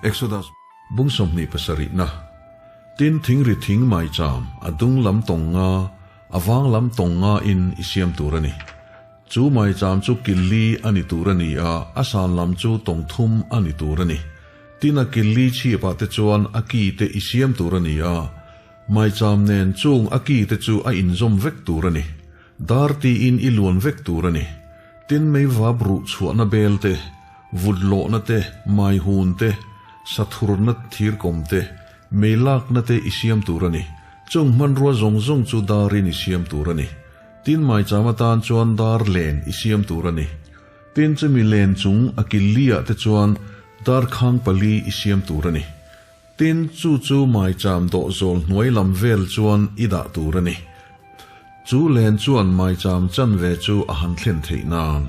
Exodus bung 27 na. Tin thingri thing maicham a dung lam tawng nga, a vang lam tawng nga in i siam tur a ni. Chu maicham chu kil li a ni tur a ni a, a san lam chu tawng thum a ni tur a ni. Tin a kil li chhip ah te chuan a ki te i siam tur a ni a, maicham nen chung a ki te chu a inzawm vek tur a ni. Dar tiin i luan vek tur a ni. Tin meivap ruh chhuahna bel te, vut lawhna te, maihun te, sathurna thirkawm te, mei lakna te i siam tur a ni. Chung hmanrua zawng zawng chu darin i siam tur a ni. Tin maicham atan chuan dar len i siam tur a ni. Tin chumi len chung a kil li ah te chuan dar khang pali i siam tur a ni. Tin chu chu maicham dawh zawl hnuai lam vel chuan i dah tur a ni. Chu len chuan maicham chanve chu a han thlen theih nan.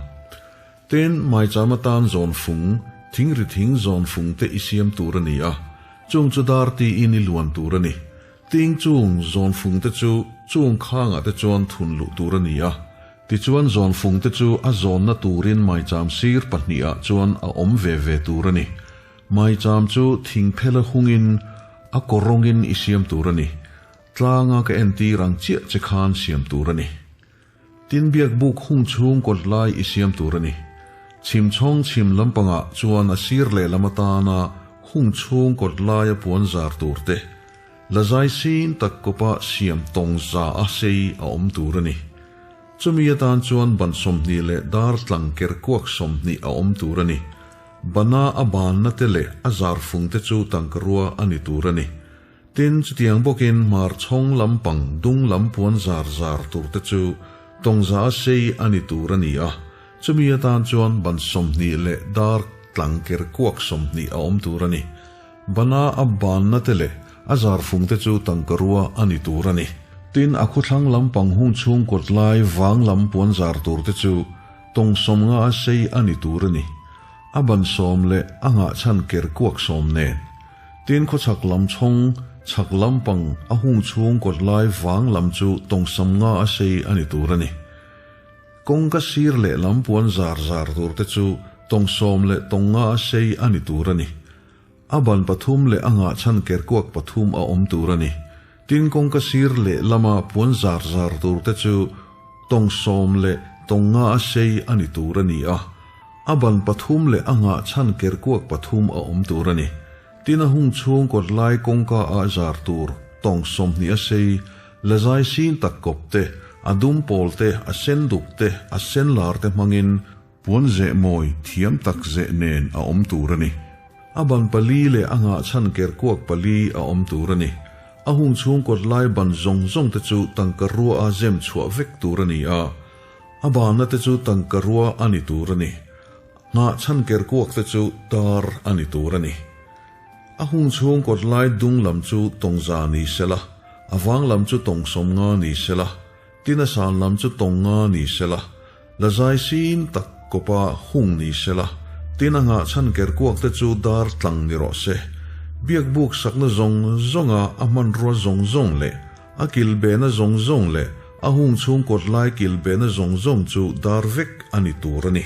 Tin, maicham atan zawn fung, thingri thing zawn fung te i siam tur a ni a, chung chu dar tiin i luan tur a ni. Ting chung zawn fung te chu chung khangah te chuan thun luh tur a ni a. Tichuan zawn fung te chu a zawnna turin maicham sir pahnihah chuan a awm ve ve tur a ni. Maicham chu thingphela hungin a kawrawngin i siam tur a ni. Tlanga ka entir ang chiah che khan siam tur a ni. Tin biak buk hung chhung kawt lai i siam tur a ni. Chhim chhawng chhim lampangah chuan a sir lehlam atana hung chhung kawt laia puan zar tur te, la zai sin tak kawpa siam tawng za a sei a awm tur a ni. Chumi atan chuan ban 20 leh dar tlang ker kuak 20 a awm tur a ni. Bana a banna te leh a zar fung te chu tangkarua a ni tur a ni. Tin, chutiang bawkin hmar chhawng lampang dung lam puan zar zar tur te chu tawngza a sei a ni tur a ni a, chumi atan chuan ban 20 leh dar tlang ker kuak 20 a awm tur a ni. Bana a banna te leh a zar fung te chu tangkarua a ni tur a ni. Tin, a khawthlang lampang hung chhung kawt lai vang lam puan zar tur te chu tawng 50 a sei a ni tur a ni. A ban 10 leh a nghahchhan ker kuak 10 nen. Tin khawchhak lam chhawng, chhak lampang a hung chhung kawt lai vang lam chu tawng 50 a sei a ni tur a ni. Kawngka sir leh lam puan zar zar tur te chu tawng 10 leh tawng 5 a sei a ni tur a ni. A ban pathum leh a nghahchhan ker kuak pathum a awm tur a ni. Tin kawngka sir leh lama puan zar zar tur te chu tawng 10 leh tawng 5 a sei a ni tur a ni a. A ban pathum leh a nghahchhan ker kuak pathum a awm tur a ni. Tin a hung chhung kawt lai kawngka a zar tur tawng 20 a sei, la zai sin tak kawp te, a dum pawl te, a sen duk te, a sen lar te hmangin puan zeh mawi thiam tak zeh nen a awm tur a ni. A ban pali leh a nghahchhan ker kuak pali a awm tur a ni. A hung chhung kawt lai ban zawng zawng te chu tangka rua a zem chhuah vek tur a ni a. A banna te chu tangka rua a ni tur a ni. Nghahchhan ker kuak te chu dar a ni tur a ni. A hung chhung kawt lai dung lam chu tawngza ni sela, a vang lam chu tawng 50 ni sela, tin a san lam chu tawng 5 ni sela, la zai sin tak kawpa hung ni sela, tin a nghahchhan ker kuak te chu dar tlang ni rawh se. Biak buk sakna zawng zawnga a hmanrua zawng zawng leh a kil behna zawng zawng leh a hung chhung kawt lai kil behna zawng zawng chu dar vek a ni tur a ni.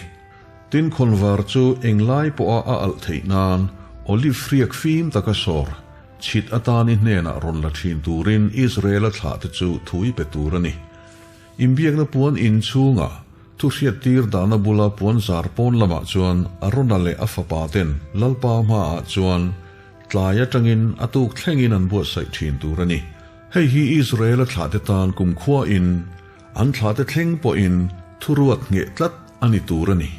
Tin khawnvar chu englai pawha a alh theih nan olive riak fim taka sawr chhit atani hnenah rawn la thin turin Israel-a thlah te chu thui pe tur a ni. Inbiakna puan in chhunga thu hriat tir dahna bula puan zar pawn lamah chuan Arona leh a fapa ten Lalpa hmaah chuan tlai atangin a tuk thlengin an buatsaih thin tur a ni. Hei hi Israel-a thlah te tan kumkhua in an thlah te thleng pawhin thuruat ngheh tlat a ni tur a ni.